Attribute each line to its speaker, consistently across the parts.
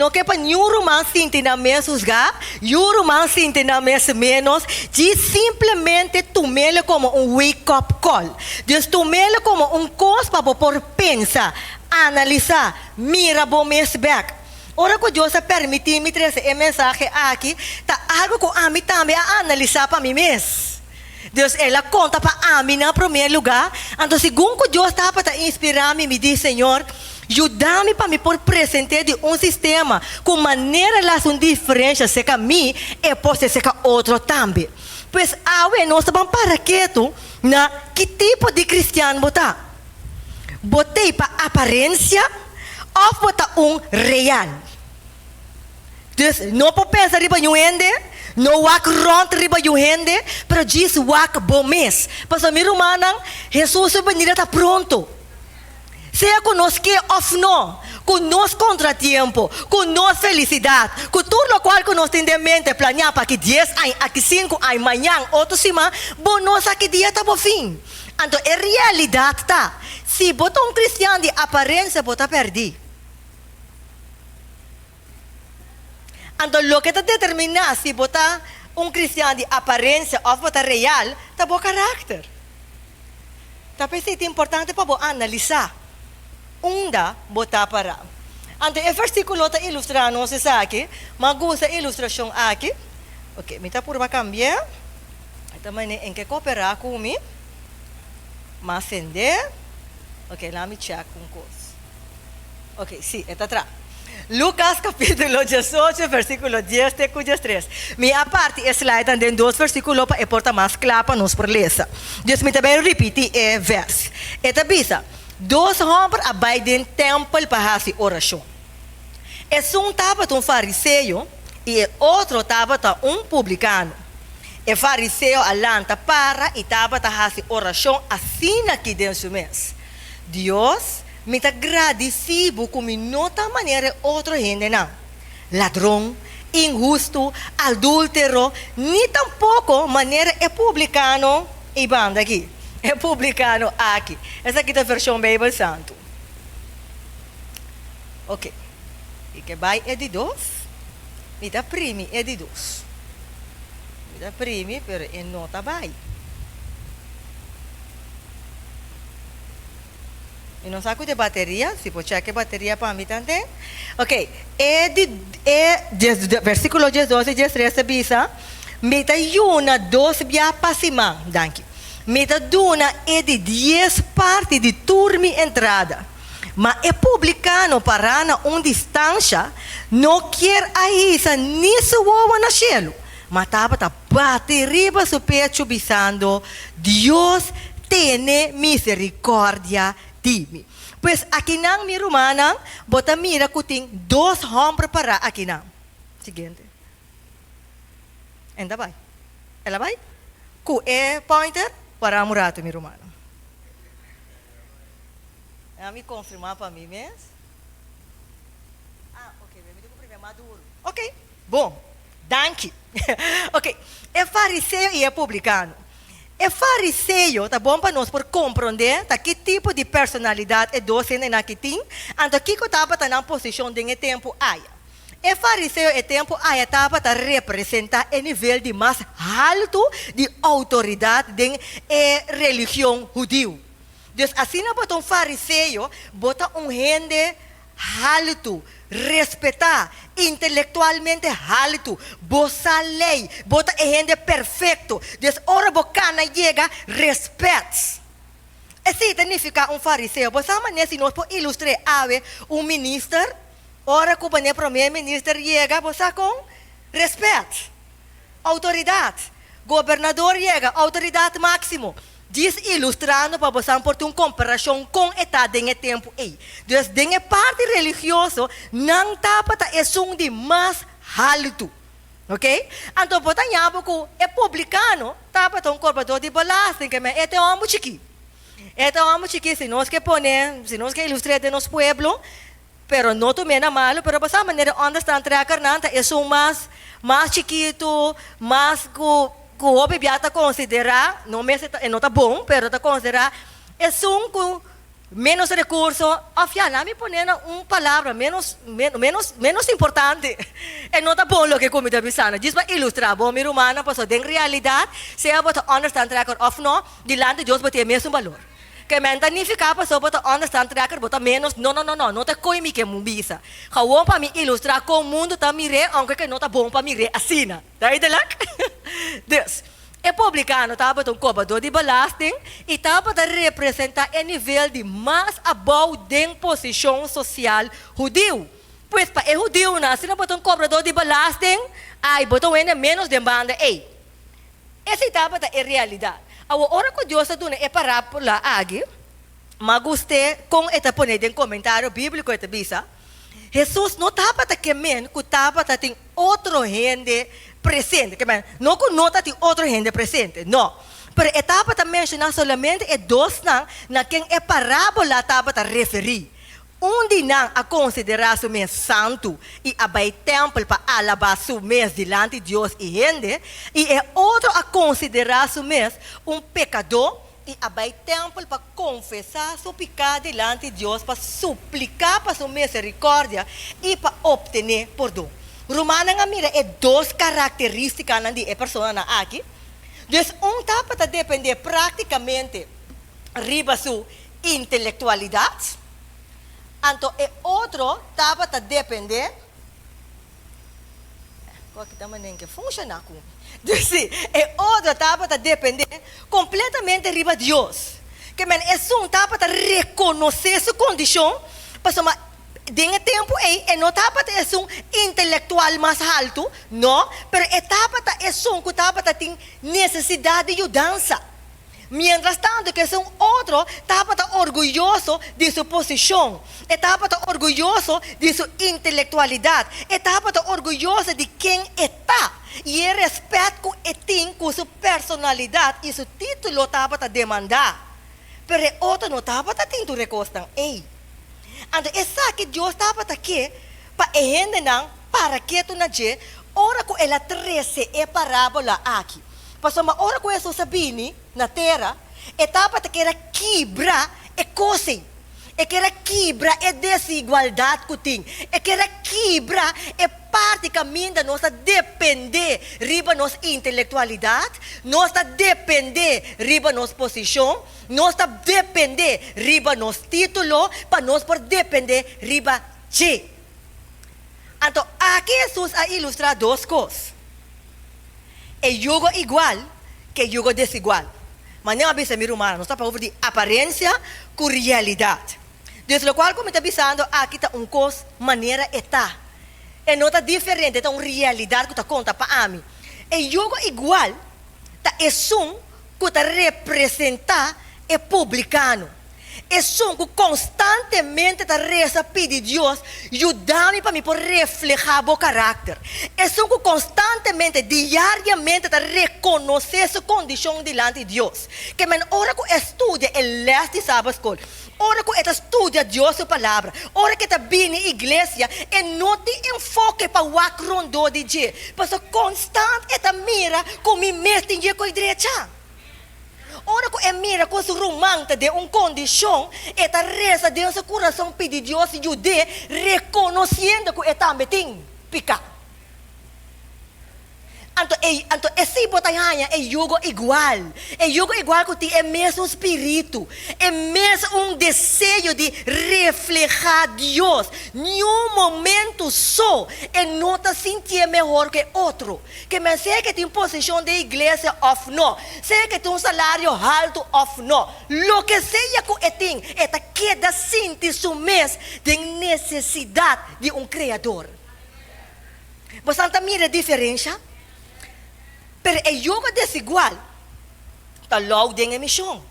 Speaker 1: No ke pa niun ruman sinti nan mes husgá, niun ruman sinti nan mes ménos, djis simplemente tum'el komo un wake-up call. Dus tum'el komo un kos pa bo por pensa, analisá, mira bo mes bèk. Ora ku Dios a permití mi trese e mensahe aki, ta algu ku ami tambe a analisá pa mi mes. Dus el a konta pa ami na promé lugá. Anto segun ku Dios tabata inspirá mi, mi di, Señor, yuda mi pa mi por present'é di un sistema ku manera el hasi un diferensha serka mi, e por ser serka otro tambe. Pues awe nos ta ban para ketu na ki tipo di kristian bo ta. Bo t'ei pa aparensia òf bo ta un real? Dus no por pensa riba niun hende, no wak rònt riba niun hende, pero djis wak bo mes. Pasobra mi rumannan, Hesus su benida ta pronto. Sea ku nos ke òf no, ku nos kontratiempo, ku nos felisidat, ku tur lokual ku nos tin den mente planeá pa aki dies aña, aki sinku aña, mañan, otro siman, bo no sa ki dia ta bo fin. Anto e realidat ta, si bo ta un kristian di aparensia bo ta pèrdí. Anto loke ta determiná si bo ta un kristian di aparensia òf bo ta real ta bo karakter. Ta p'esei ta importante pa bo analisá unda bo ta pará. Anto e versíkulo ta ilustrá nos esaki. Mi a gusta e ilustrashon aki. Oke, mi ta purba kambi'é. E ta manera en ke koperá ku mi. Mi a send'é. Oke, laat mi chèk un kos. Ok, sí, e ta tra. Lucas capítulo diesocho, versículo dies te cu diestres. Mi a parti e slide den dos versículo pa e por ta mas cla pa nos por lesa. Dus mi ta bay ripiti e vers. E ta bisa, Dos homber a bay den tempel pa haci oracion. Esun tabata un fariseo y e otro tabata un publicano. E fariseo a lanta para y tabata haci oracion asina aki den su mes, Dios, Mi ta gradisí bo ku mi no ta manera e otro hendenan, ladron, inhustu, adúltero, ni tampoko manera e publikano ei banda aki, e publikano aki. Esaki ta vershon Beibel Santu. Oke, i ke bai e di dos. Mi ta primi e di dos. Mi ta primi, pero e no ta bai. Mi no sa ku ta e bateria, si por chèk e bateria pa mi tante. Ok, e di e dies versíkulo diesdos i diestres ta bisa, Mi ta yuna dos bia pa siman, danki, mi ta duna e di dies parti di tur mi entrada. Ma e publikano pará na un distansha no kier a hisa ni su wowo na shelu, ma tabata Bati riba su pechu bisando, Dios tene misericordia di mi. Pues akinan, mi rumannan, bo ta mira cu tin dos homber pará akinan. Siguiente. En ta bai. El a bai cu e pointer? Wara un rato, mi rumannan. A mi confirma pa mi mes. Ah, ok, mi tin cu primer mas duro. Ok, bon. Danki. Ok, e fariseo i e publikano. E fariseo, ta bon pa nos por komprondé ta ki tipo di personalidat e dos hendenan aki tin, anto kiko tabata nan posishon den e tempu aya. E fariseo e tempu aya tabata representá e nivel di mas haltu di outoridat den e religion hudiu. Dus asina bo ta un fariseo, bo ta un hende haltu, respetá, intelektualmente haltu, bo sa lei, bo ta e hende perfekto. Dus ora bo kana yega, respèt. Esei ta nifiká un fariseo. Bo sa manera si nos por ilustr'é awe un minister? Ora ku manera promé minister yega, bo sa kon? Respèt. Outoridat. Gobernador yega, outoridat máksimo. Djis ilustrando pa bosan por tin un komparashon kon e ta den e tempu ei. Dus den e parti religioso nan tabata esun di mas haltu. Ok? Anto bo ta ña bo ku e publikano tabata un kobrador di belasting, ke men e ta e hòmber chikí. E ta e hòmber chikí, si nos ke pone, si nos ke ilustr'é den nos pueblo, pero no tum'é na malu, pero bo sa manera e onderstand trekkernan ta esun mas mas chikitu, mas ku ku hopi bia ta konsiderá, no mester ta e no ta bon, pero ta konsiderá esun ku. Ménos rekurso, òf ya, laat mi pone na un palabra, ménos, ménos, ménos importante. E no ta bon loke ku mi ta bisando. Djis pa ilustrá bo, mi rumannan, pasobra den realidat, sea bo ta onderstandtrekker òf no, dilanti Dios bo tin e mesun balor. Ke men ta nifiká pasobra bo ta onderstandtrekker bo ta ménos, no, no, no, no, no ta koe mi ke bisa. Gawon pa mi ilustrá kon mundu ta mir'é, ounke ke no ta bon pa mir'é asina. Duidelijk? Dus, e publikano tabata un kobradó di belasting i tabata representá e nivel di mas abou den posishon sosial hudiu. Pues, pa e hudiunan, asina bo ta un kobradó di belasting, ai, bo ta wende ménos den banda ei. Esei tabata e realidat. Awor, ora ku Dios a duna e parábola aki, m'a gust'é kon e ta pon'é den komentario bíbliko, e ta bisa, Hesus no tabata ke men ku tabata tin otro hende presente. Ke men, no ku no ta tin otro hende presente, no. Pero e tabata menshoná solamente e dosnan na ken e parábola tabata referí. Un di nan a konsiderá su mes santu i a bai tèmpel pa alabá su mes dilanti Dios i hende, i e otro a konsiderá su mes un pekadó i a bai tèmpel pa konfesá su piká dilanti Dios, pa supliká pa su miserikòrdia i pa optené pordon. Rumannan a mira e dos karakterístikanan di e personanan aki. Dus un tabata dependé práktikamente riba su intelektualidat, anto e otro tabata dependé. Ku aki ta manera ke funshoná ku mi. Dus si, e otro tabata dependé kompletamente riba Dios. Ke men esun tabata rekonosé su kondishon, pasobra den e tempu ei e no tabata esun intelektual mas haltu, no, pero e tabata esun ku tabata tin nesesidat di yudansa. Miéntras tantu ku esun otro tabata orguyoso di su posishon, e tabata orguyoso di su intelektualidat, e tabata orguyoso di ken e ta i e rèspèt ku e tin ku su personalidat i su título tabata demandá. Pero e otro no tabata tin tur e kosnan ei. Anto esaki Dios tabata ke pa e hendenan para ketu na dje ora ku el a trese e parábola aki. Pasobra ora ku Hesus a bini na tera, e tabata ker a kibra e kos ei. E ker a kibra e desigualdat ku tin. E ker a kibra e parti kaminda nos ta dependé riba nos intelektualidat, nos ta dependé riba nos posishon, nos ta dependé riba nos título, pa nos por dependé riba dje. Anto aki Hesus a ilustrá dos kos. E yugo igual ku e yugo desigual. Manera mi a bisa mi rumannan, nos ta papia over di aparensia ku realidat. Dus lokual ku mi ta bisando aki ta un kos manera e ta. E no ta diferente, e ta un realidat ku ta konta pa ami. E yugo igual ta esun ku ta representá e publikano. Esun ku konstantemente ta resa pidi Dios, Yuda mi pa mi por reflehá bo karakter. Esun ku konstantemente, diariamente ta rekonosé su kondishon dilanti Dios. Ke men ora ku e studia e lès di Sabatskol, ora ku e ta studia Dios su Palabra, ora ku e ta bini iglesia, e no tin enfoke pa wak rondó di dje, pasobra konstant e ta mira ku mi mes tin dje koi drecha. Ora ku e mira ku su ruman ta den un kondishon, e ta resa den su kurason pidi Dios yud'é, rekonosiendo ku e tambe tin piká. Anto e, anto esei bo ta haña e yugo igual, e yugo igual ku tin e mesun spiritu, e mes un deseo di reflehá Dios. Niun momentu so e no ta sintié mehor ku e otro. Ke men sea ke tin posishon den iglesia òf no, sea ke tin un salario haltu òf no, loke sea ku e tin, e ta keda sinti su mes den nesesidat di un Kreador. Bosan ta mira e diferensha? Pero e yugo desigual ta lou den e mishon.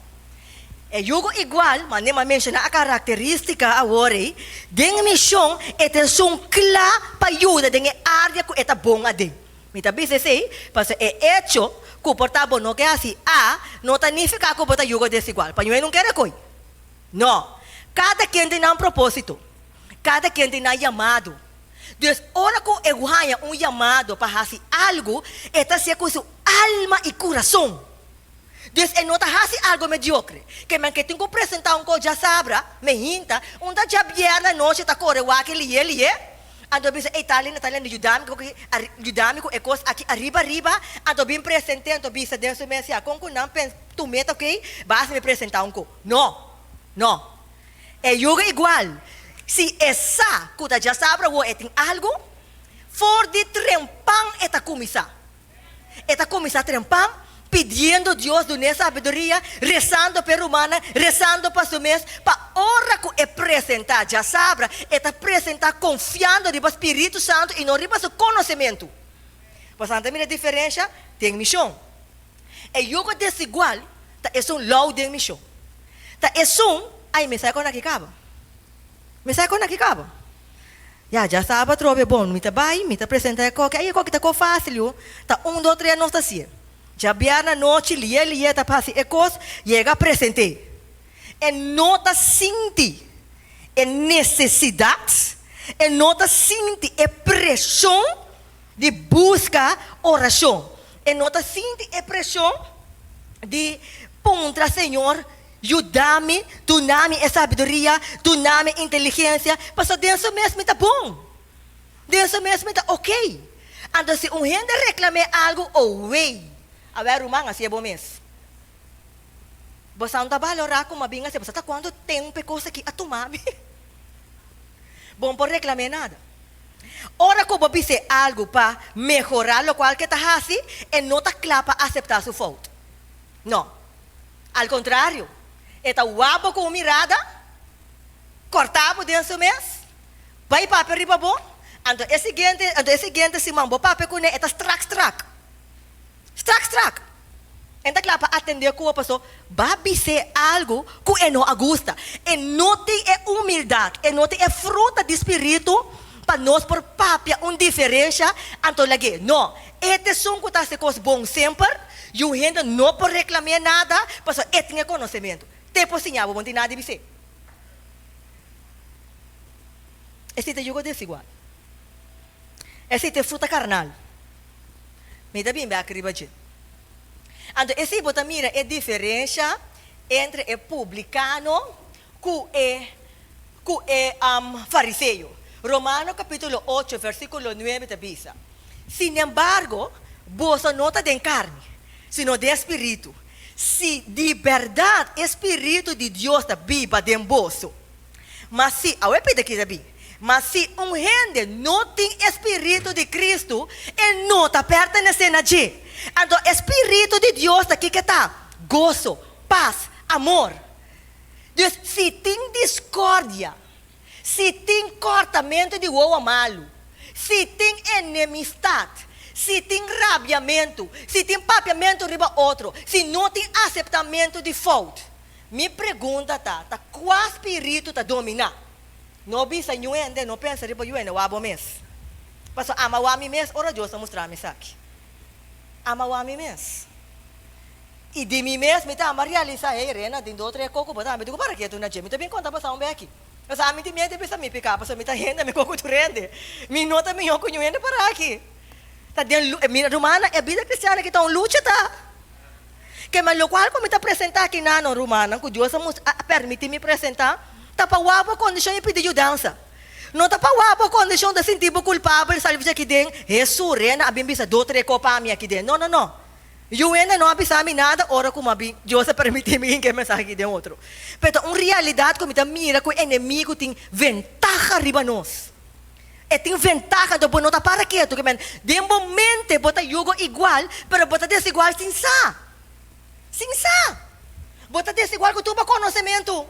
Speaker 1: E yugo igual, manera mi a menshoná a karakterístika awor ei, den e mishon e ta esun kla pa yuda den e área ku e ta bon aden. Mi ta bisa esei pasobra e echo ku por ta bo no ke hasi A no ta nifiká ku bo ta yugo desigual. Paño e no kere koi. No. Kada ken tin nan propósito. Kada ken tin nan yamado. Dus ora ku e haña un yamado pa hasi algu, e ta hasié ku su alma i kurason. Dus e no ta hasi algo mediokre. Ke men ke tin ku presentá un kos djasabra, mehinta, un ta djabièrnè anochi ta kore wak e lié lié, anto bisa ey tal hende tal hende yuda mi ku yuda mi ku e kos aki ariba ariba, anto bin present'é anto bisa den su mes ya kon ku nan pens tum'é ta okey, basta mi presentá un kos. No! No! E yuga igual, si e sa ku ta djasabra awor e tin algu, for di trempan e ta kuminsá. E ta kuminsá trempan pidiendo Dios dun'é sabiduria, resando p'e rumannan, resando pa su mes, pa ora ku e presentá djasabra, e ta presentá konfiando riba Spiritu Santu i no riba su konosementu. Pasobra nan ta mira diferensha den mishon. E yugo desigual ta esun lou den mishon. Ta esun, ai mi sa kon aki kaba. Mi sa kon aki kaba. Ya, djasabra atrobe bon, mi ta bai, mi ta presenta e koki, ai e koki ta ko facil yu, ta un dos tres nos ta hacié. Djabièrnè anochi lié lié ta hasi e kos, yega present'é. E no ta sinti e nesesidat, e no ta sinti e preshon di buska orashon, e no ta sinti e preshon di puntra Señor, Yuda mi, duna mi e sabiduria, duna mi inteligensia, pasobra den su mes mi ta bon. Den su mes mi ta okey. Anto si un hende reklam'é algu, oh wey! Awel ruman, hasié bo mes. Bo sa no ta balorá ku m'a bin hasié, bo sa ta kuantu tempu e kos aki a tuma mi. Bo no por reklam'é nada. Ora ku bo bis'é algu pa mehorá lokual ku e ta hasi, e no ta kla pa aseptá su fout. No. Al kontrario, e ta wak bo ku un mirada, kòrta bo den su mes, bai papia riba bo, anto e siguiente, anto e siguiente siman bo papia kuné, e ta strak strak. Strak strak. E ta kla pa atendé ku bo paso ba bis'é algu ku e no a gusta. E no tin e humildat, e no tin e fruta di spiritu pa nos por papia un diferensha, anto lag'é. No, e ta esun ku ta hasi kos bon semper. Yu hende no por reklam'é nada, pasobra e tin e konosementu. Te por siña bo, bo no tin nada di bis'é. Esei ta yugo desigual. Esei ta e fruta karnal. Mi ta bin bek riba dje. Anto esei bo ta mira e diferensha entre e publikano ku e ku e fariseo. Romano kapítulo ocho versíkulo nuebe ta bisa, Sinembargo, boso no ta den karni, sino den spiritu, si di bèrdat e spiritu di Dios ta biba den boso. Ma si, awe pida ki ta bin, ma si un hende no tin e spiritu di Kristu, e no ta pertenesé na dje. Anto e spiritu di Dios ta kiko ta? Goso, pas, amor. Dus si tin diskordia, si tin kòrtamentu di wowo malu, si tin enemistat, si tin rabiamentu, si tin papiamentu riba otro, si no tin aseptamentu di fout, mi pregunta ta, ta kua spiritu ta dominá? No bisa niun hende, no pensa riba yu hende, wak bo mes. Pasobra ama wak mi mes ora Dios a mustra mi esaki. Ama wak mi mes. I di mi mes mi ta ama realisa, hey Rena, tin dos tres koko bo tambe tin ku para ketu na dje. Mi ta bin konta pasá un beki. Pasobra ami tin miedu di bisa mi piká, pasobra mi ta hende, mi koko tur hende. Mi no ta mihó ku niun hende para aki. Ta den lu, mira rumannan, e bida kristiano aki ta un lucha ta. Kema lokual ku mi ta presentá aki na no rumannan ku Dios a mus a permití mi presentá, ta pa wak bo kondishon i pidi yudansa. No ta pa wak bo kondishon ta sinti bo kulpabel sali bisa aki den, Hesu, Rena a bin bisa dos tres kos pa mi aki den. No, no, no. Yu hende no a bisa mi nada ora ku mi a bin, Dios a permití mi hinka e mensahe aki den otro. Pero ta un realidat ku mi ta mira ku e enemigu tin ventaha riba nos. E tin ventaha, anto bo no ta para ketu. Ke men, den bo mente bo ta yugo igual, pero bo ta desigual sin sa. Sin sa! Bo ta desigual ku tur bo konosementu.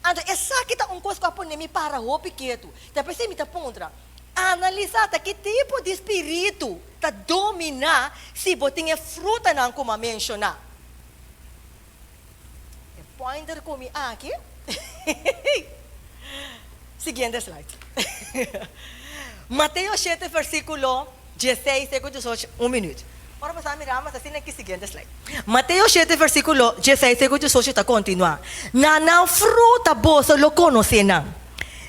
Speaker 1: Anto esaki ta un kos ku a pone mi para hopi ketu. Ta p'esei mi ta puntra, Analisá ta ki tipo di spiritu ta dominá si bo tin e frutanan ku mi a menshoná. E pointer ku mi aki. Siguiente slide. Mateo shete versíkulo dieseis te ku diesocho, un minuut. Ora bo sa mira mas asina aki siguiente slide. Mateo shete versíkulo dieseis te ku diesocho ta kontinuá, Na nan fruta boso lo konosé nan.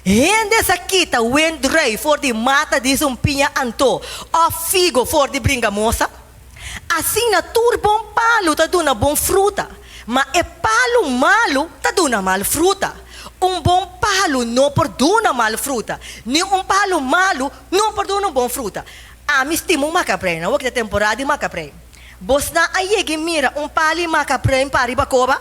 Speaker 1: Hende sa kita wendrui for di mata di sumpiña anto òf figo for di bringamosa? Asina tur bon palu ta duna bon fruta, ma e palu malu ta duna mal fruta. Un bon palu no por duna mal fruta, ni un palu malu no por duna un bon fruta. Ami stima un makaprei, awor ki ta temporada di makaprei. Bosnan a yega i mira un pali makaprei pa riba koba?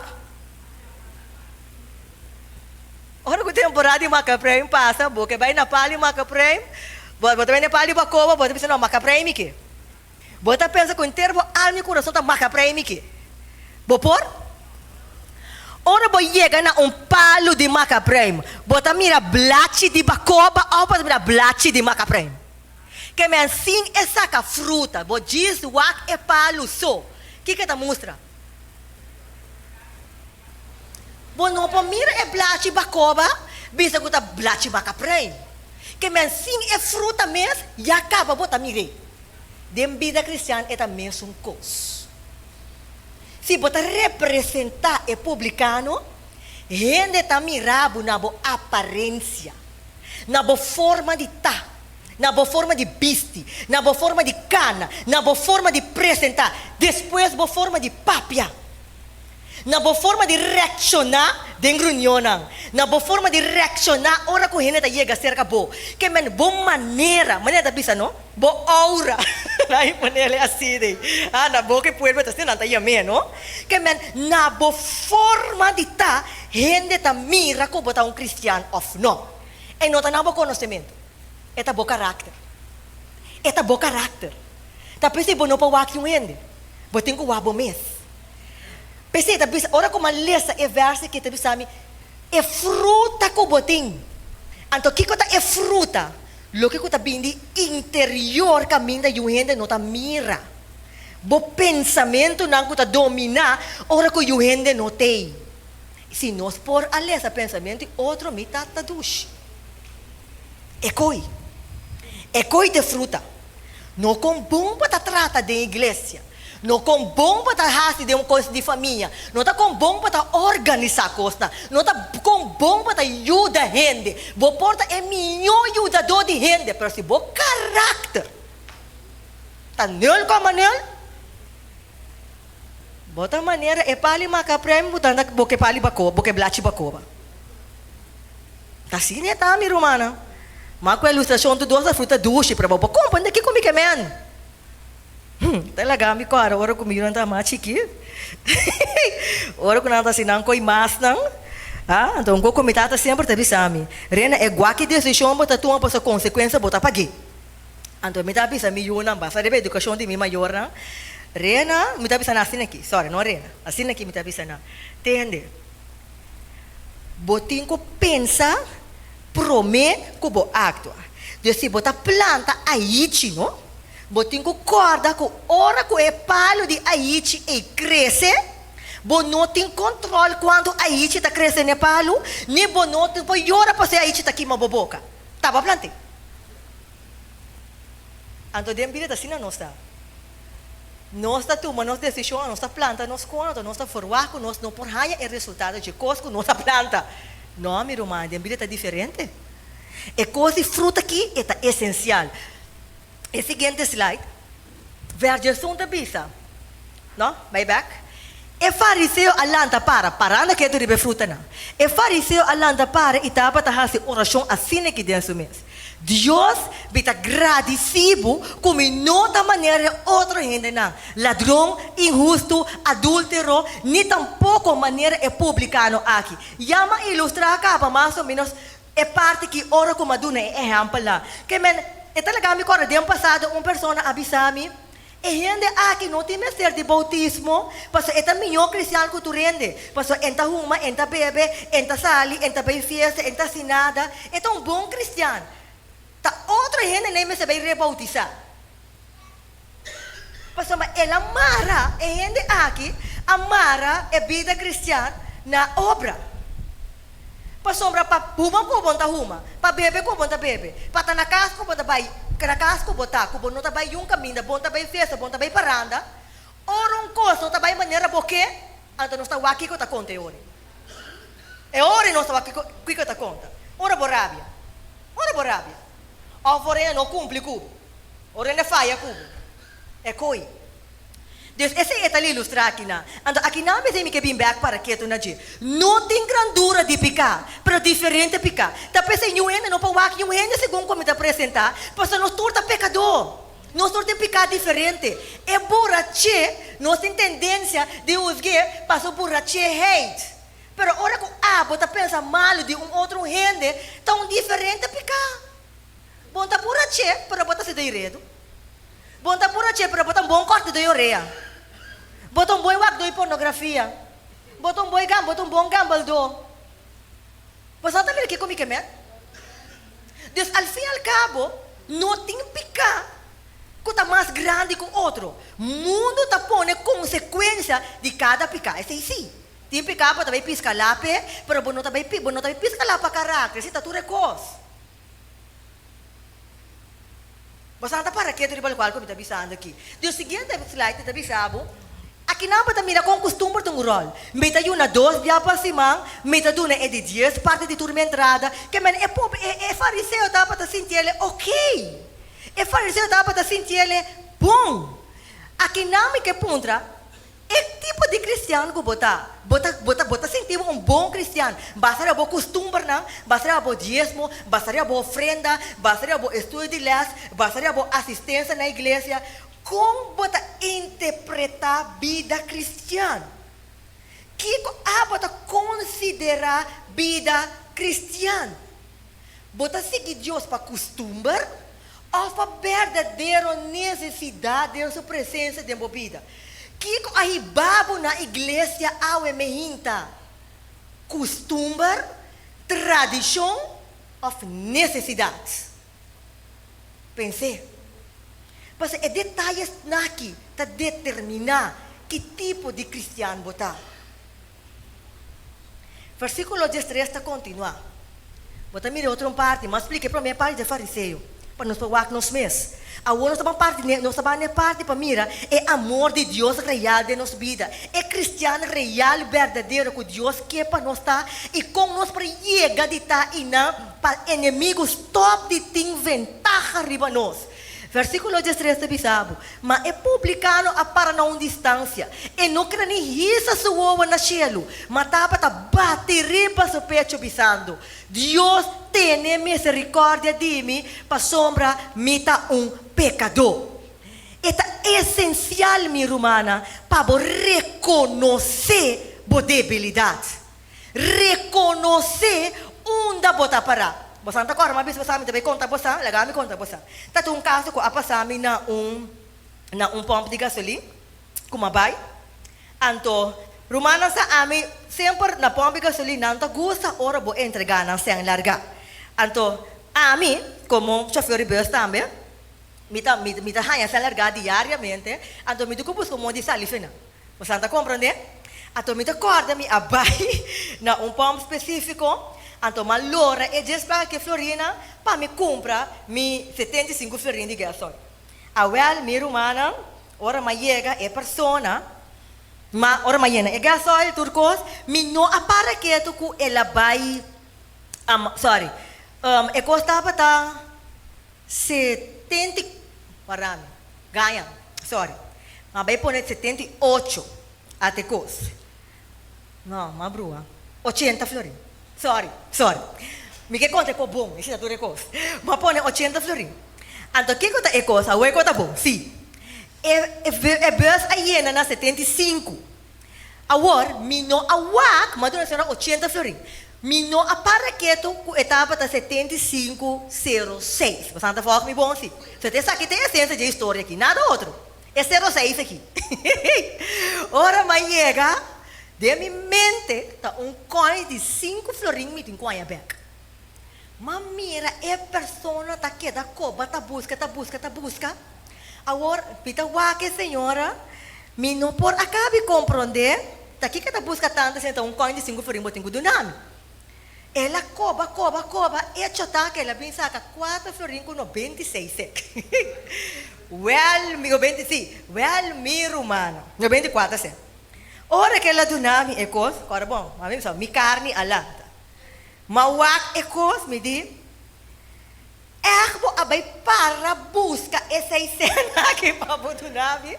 Speaker 1: Ora ku temporada di makaprei pasa, bo ke bai na pali makaprei, bo ta bai na pali bakoba, bo ta bisa, No, makaprei mi ke. Bo ta pensa ku henter bo alma i kurason ta makaprei mi ke. Bo por? Ora bo yega na un palu di makaprei, bo ta mira blachi di bakoba òf bo ta mira blachi di makaprei? Ke men sin e saka fruta, bo djis wak e palu so. Kiko e ta mustra? Bo no por mira e blachi bakoba bisa ku ta blachi bakaprei. Ke men sin e fruta mes ya kaba bo ta mir'é. Den bida kristian e ta mesun kos. Si bo ta representá e publikano, hende ta mira bo na bo aparensia, na bo forma di ta, na bo forma di bisti, na bo forma di kana, na bo forma di presentá, despues bo forma di papia. Na bo forma di reakshoná den reunionnan, na bo forma di reakshoná ora ku hende ta yega serka bo. Ke men bo manera, manera ta bisa no, bo aura, nan a ponele asi de, ah na boka e pueblo ta asina nan ta yam'é no. Ke men na bo forma di ta, hende ta mira ku bo ta un kristian òf no. E no ta na bo konosementu, e ta bo karakter. E ta bo karakter. Ta p'esei bo no por wak un hende, bo tin ku wak bo mes. P'esei ta bisa, ora ku mi a lesa e vèrs aki ta bisa mi, E fruta ku bo tin. Anto kiko ta e fruta? Loke ku ta bini di interior kaminda yu hende no ta mira. Bo pensamentunan ku ta dominá ora ku yu hende no t'ei. Si nos por a lesa pensamentu di otro mi ta ta dushi. E koi. E koi ta e fruta. No kon bon bo ta trata den iglesia. No kon bon bo ta hasi den un kos di famia, no ta kon bon bo ta organisá kosnan, no ta kon bon bo ta yuda hende. Bo por ta e mihó yudadó di hende, pero si bo karakter ta nul kòma nul, bo ta manera e pali makaprèmi bo ta anda bo ke pali bakoba, bo ke blachi bakoba. Ta asina e ta, mi rumannan. Ma ku e ilustrashon tur dos ta fruta dushi, pero bo por komprendé kiko mi ke men. Ta laga mi kòrda ora ku mi yunan ta mas chikí. Ora ku nan ta hasi nan koi masnan, ah, anto un koko mi tata semper ta bisa mi, Rena, e guaki desishon bo ta tuma pasobra konsekuensia bo ta pag'é. Anto mi ta bisa mi yunan, basa riba edukashon di mi mayornan, Rena, mi ta bisa nan asina aki, sòri, no Rena, asina aki mi ta bisa nan, Tende, bo tin ku pensa promé ku bo aktua. Dus si bo ta planta aichi, no? Bo tin ku kòrda ku ora ku e palu di aichi ei krese, bo no tin kontròl kuantu aichi ta krese n'e palu, ni bo no tin por yora pasobra e aichi ta kima bo boka. Ta bo a plant'é. Anto den bida ta asina nos ta. Nos ta tuma nos desishon, nos ta planta nos kos, anto nos ta ferwagt ku nos no por haña e resultado dje kos ku nos a planta. No, mi ruman, den bida ta diferente. E kos di fruta aki e ta esensial. E siguiente slide, vers diesun ta bisa, no, bai bek, E fariseo a lanta para, parando ketu riba e frutanan. E fariseo a lanta para i tabata hasi orashon asina aki den su mes, Dios, mi ta gradisí bo ku mi no ta manera e otro hendenan, ladron, inhustu, adúltero, ni tampoko manera e publikano aki. Ya mi a ilustrá kaba mas o ménos E parti ki ora ku mi a duna e ehèmpelnan. Ke men, e ta laga mi kòrda den pasado un persona a bisa mi, E hende aki no tin mester di boutismo, pasobra e ta mihó kristian ku tur hende. Pasobra e ta huma, e ta bebe, e ta sali, e ta bai fiesta, e ta hasi nada. E ta un bon kristian. Ta otro hendenan e mester bai reboutisá. Pasobra el a mara e hende aki a mara e bida kristian na obra. Pasobra pa huma ku bo ta huma, pa bebe ku bo ta bebe, pa ta na kas ku bo ta bai, na kas ku bo ta, ku bo no ta bai yun kaminda, bo no ta bai fiesta, bo no ta bai paranda, ora un kos no ta bai manera bo ke, anto nos ta wak kiko ta konta e ora. E ora nos ta wak kiko ta konta. Ora bo rabia. Ora bo rabia. Òf ora e no kumpli ku bo. Ora e faya ku bo, e koi. Dus esei e ta ilustrá akinan. Anto akinan mester mi ke bin bèk para ketu na dje. No tin grandura di piká, pero diferente piká. Ta p'esei niun hende no por wak niun hende segun ku mi ta presentá, pasobra nos tur ta pekadó. Nos tur tin piká diferente. E buraché, nos tin tendensia di husg'é pa su buracheheid. Pero ora ku abo ta pensa malu di un otro hende, ta un diferente piká. Bo no ta buraché, pero bo ta hasi den redu. Bo no ta buraché, pero bo ta un bon kòrtidó di orea. Bo ta un bon wakdó di pornografia. Bo ta un bon bo ta un bon gambledó. Bo sa ta mira kiko mi ke mèt? Dus al fin al kabo, no tin piká ku ta mas grandi ku otro. Mundu ta pone konsekuensia di kada piká. Esei sí. Tin piká bo ta bai piska lape, pero bo no ta bai bo no ta bai piska lapa karakter. Esei ta tur e kos. Boso ta para ketu riba lokual ku mi ta bisando aki. Di e siguiente slide mi ta bisa bo, akinan bo ta mira kon kustumber ta un ròl. Mi ta yuna dos bia pa siman, mi ta duna e di dies parti di tur mi entrada. Ke men e pob e e fariseo tabata sintiele okey. E fariseo tabata sintiele bon. Akinan mi ke puntra, E tipo di cristian cu bo ta? Bo ta, bo ta, bo ta sinti bo un bon cristian basa riba bo custumbernan, basa riba bo diesmo, basa riba bo ofrenda, basa riba bo estudio di les, basa riba bo asistencia na iglesia? Con bo ta interpreta bida cristian? Kico abo ta considera bida cristian? Bo ta sigui Dios pa custumber òf pa berdadero nesesidat den su presensia den bo bida? Kiko a hiba bo na iglesia awe mehinta? Kustumber, tradishon òf nesesidat? Pens'é. Pasobra e detayesnan aki ta determiná ki tipo di kristian bo ta. Versíkulo diestres ta kontinuá. Bo ta mira e otro un parti, m'a splika e promé parti dje fariseo, pa nos por wak nos mes. Awor nos ta ban parti n'e, nos ta ban n'e parti pa mira e amor di Dios real den nos bida, e kristian real berdadero ku Dios ke pa nos ta i kon nos por yega di ta einan pa enemigu stòp di tin ventaha riba nos. Versíkulo diestres ta bisa bo, Ma e publikano a para na un distansia. E no kere ni hisa su wowo na shelu, ma tabata bati riba su pechu bisando, Dios tene miserikòrdia di mi, pasobra mi ta un pekadó. E ta esensial, mi rumannan, pa bo rekonosé bo debilidat. Rekonosé unda bo ta pará. Bosan ta kòrda? Mi a bisa bosan, mi ta bai konta bosan, laga mi konta bosan. Ta tin un kaso ku a pasa mi na un na un pòmp di gasolin ku mi a bai. Anto rumannan sa ami semper na pòmp di gasolin nan ta gusta ora bo entregá nan sèn largá. Anto ami komo chòfer di bùs tambe mi ta mi ta haña sèn largá diariamente, anto mi tin ku buska un modo di sali fe nan. Bosan ta komprondé? Anto mi ta kòrda mi a bai na un pòmp spesífiko, anto m'a lora e djes plaka ku e florina pa mi kumpra mi 75 florin di gasòl. Awèl, mi rumannan, ora m'a yega e persona, ma ora m'a yena e gasòl tur kos, mi no a para ketu ku el a bai, sòri, e kos tabata 70, wara mi, gaña, sorry, m'a bai pone 78 ate kos, no, m'a brua, 80 florin, sorry, sorry, mi ke konta e kos bon, esei ta tur e kos, m'a pone 80 florin, anto kiko ta e kos, awor e kos ta bon, si, e e bus a yena na 75, Awor, mi no a wak, m'a duna señora 80 florin. Mi no a para ketu ku e tabata 75 sero seis. Boso ta volg mi bon si? So ta esaki ta e esensia dje historia aki, nada otro. E sero seis aki. Ora m'a yega, den mi mente ta un coin di sinku florin mi tin ku haña bek. M'a mira e persona ta keda koba ta buska, ta buska, ta buska. Awor, mi ta wak e señora, mi no por a kabi komprondé ta kiko e ta buska tantu si ta un kòin di sinku florin bo tin ku duna mi. El a koba, koba, koba, echo ta ku el a bin saka kuater florin ku 96 sènt. Wèl, mi, nobenta i si, wèl mi rumannan, 94 sènt. Ora ku el a duna mi e kos, kòrda bon, mami bisa, mi karni a lanta. M'a wak e kos, mi di. Ègt bo a bai para buska e seisena aki pa bo duna mi?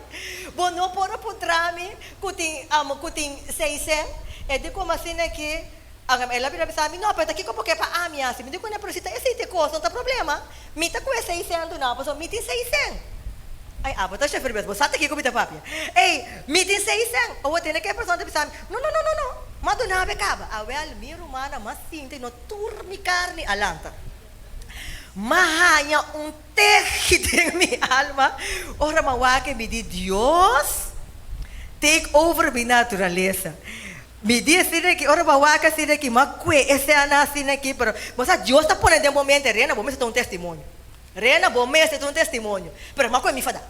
Speaker 1: Bo no por a puntra mi ku tin ku tin seisen? E di komo asina aki, el a bira bisa mi, No, pero ta kiko bo ke pa ami hasi? Mi di kuné, pero si ta esei te kos, no ta problema. Mi ta ku e seisen duna bo, pasobra mi tin seisen. Ai, abo ta shofèr bes, bo sa ta kiko mi ta papia. Ei, mi tin seisen. Awor tene ke persona ta bisa mi, No, no, no, no, no, m'a duna bo e kaba. Awèl, mi rumannan, m'a sinti no tur mi karni a lanta. M'a haña un tehi den mi alma ora m'a wak e mi di, Dios, take over mi naturalesa. Mi di asina aki, ora m'a wak asina aki, m'a kue e sena asina aki, pero bo sa Dios ta pone den bo mente, Rena, bo mester ta un testimonio. Rena, bo mester ta un testimonio. Pero m'a kue mi fada.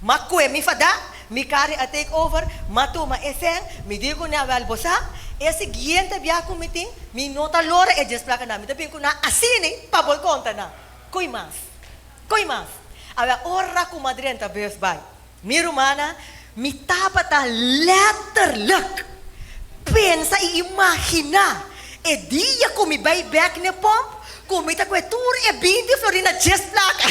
Speaker 1: M'a kue mi fada, mi karni a take over, m'a tuma e sèn, mi di ku nan, wèl bo sa, e siguiente bia ku mi tin, mi no ta lora e dies plakanan, mi ta bin ku nan asini pa bo konta nan. Koi mas? Koi mas? Awèl, ora ku m'a drenta bus bai, mi rumannan, mi tabata lèterlik pensa i imaginá e dia ku mi bai bèk n'e pòmp, ku mi ta kue tur e binti florin na dies plaka.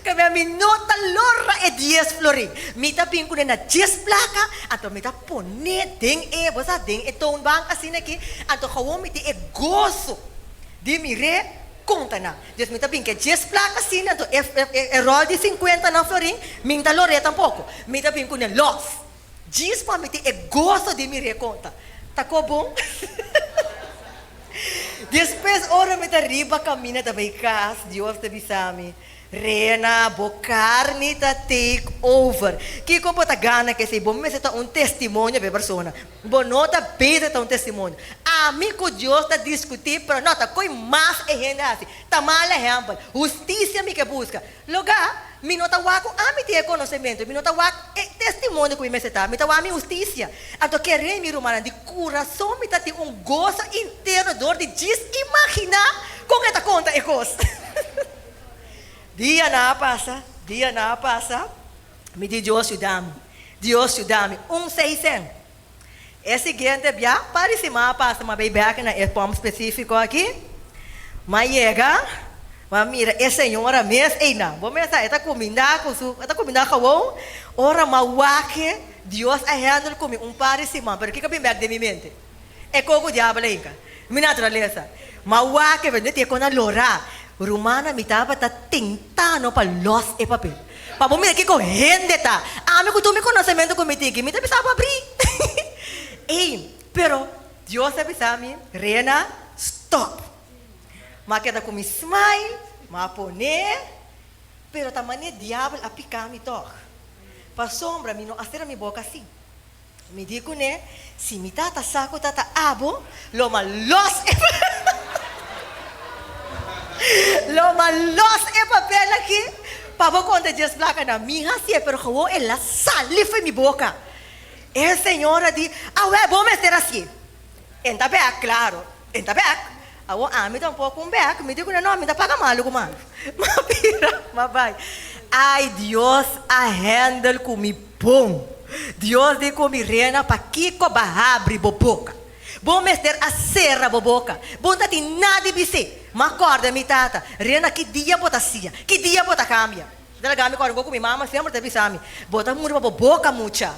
Speaker 1: Kabia mi no ta lora e dies florin. Mi ta bin kuné na dies plaka, anto mi ta pon'é den e, bo sa, den e toonbank asina aki, anto gewoon mi tin e goso di mir'é konta nan. Dus mi ta bin ku e dies plaka asina, anto e e ròl di sinkuenta nan florin, mi no ta lor'é tampoko. Mi ta bin kuné lòs. Djis pa mi tin e goso di mir'é konta. Ta ko bon? Despues ora mi ta riba kaminda ta bai kas, Dios ta bisa mi, Rena, bo karni ta take over. Kiko bo ta gana ku esei? Bo mester ta un testimonio pa e persona. Bo no ta bezig ta un testimonio. Ami ku Dios ta diskutí, pero no ta koi mas e hende hasi. Ta mal ehèmpel. Hustisia mi ke buska. Logá, mi no ta wak ku ami tin e konosementu, mi no ta wak e testimonio ku mi mester ta, mi ta wak mi hustisia. Anto keré, mi rumannan, di kurason mi ta tin un goso interno dor di djis imaginá kon e ta konta e kos. Dianan a pasa, dianan a pasa, mi di Dios yuda mi, Dios yuda mi, un seisen. E siguiente bia, par di siman a pasa, m'a bay bek na e pòmp spesífiko aki. M'a yega, m'a mira e señora mes einan. Bo mester sa, e ta kumindá ku su, e ta kumindá gewoon. Ora m'a wak e, Dios a handle ku mi un par di siman, pero kiko a bin bek den mi mente? E koko ku diabel a hinka. Mi naturalesa. M'a wak e, pero te kon a lora. Rumannan, mi tabata tentá no pa lòs e papel. Pa bo mira kiko hende ta. Ami ku tur mi konosementu ku mi tin aki, mi ta bisa bo abrí. Ey, pero Dios a bisa mi, Rena, stòp. Mi a keda ku mi smile, mi a pone, pero ta manera diabel a pika mi tòg. Pasobra mi no a sera mi boka así. Mi di kuné, Si mi tata sa ku tata abo, lo m'a lòs e lo m'a lòs e papel aki pa bo konta djes plaka na mi hasié, pero gewoon el a sali fo'i mi boka. E señora di, Awè, bo mester hasié. En ta bèk, klaro, en ta bèk. Awor ami tampoko un bèk, mi di kuné, no, mi ta paga malu ku malu. M'a bira, m'a bai. Ai, Dios a hèndel ku mi bon. Dios di ku mi, Rena, pakiko bo a habri bo boka? Bo mester a sera bo boka. Bo no ta tin nada di bis'é. M'a kòrda mi tata, Rena, ki dia bo ta sia? Ki dia bo ta kambia? Ta laga mi kòrda ku mi mama semper ta bisa mi, Bo ta muri pa bo boka, mucha.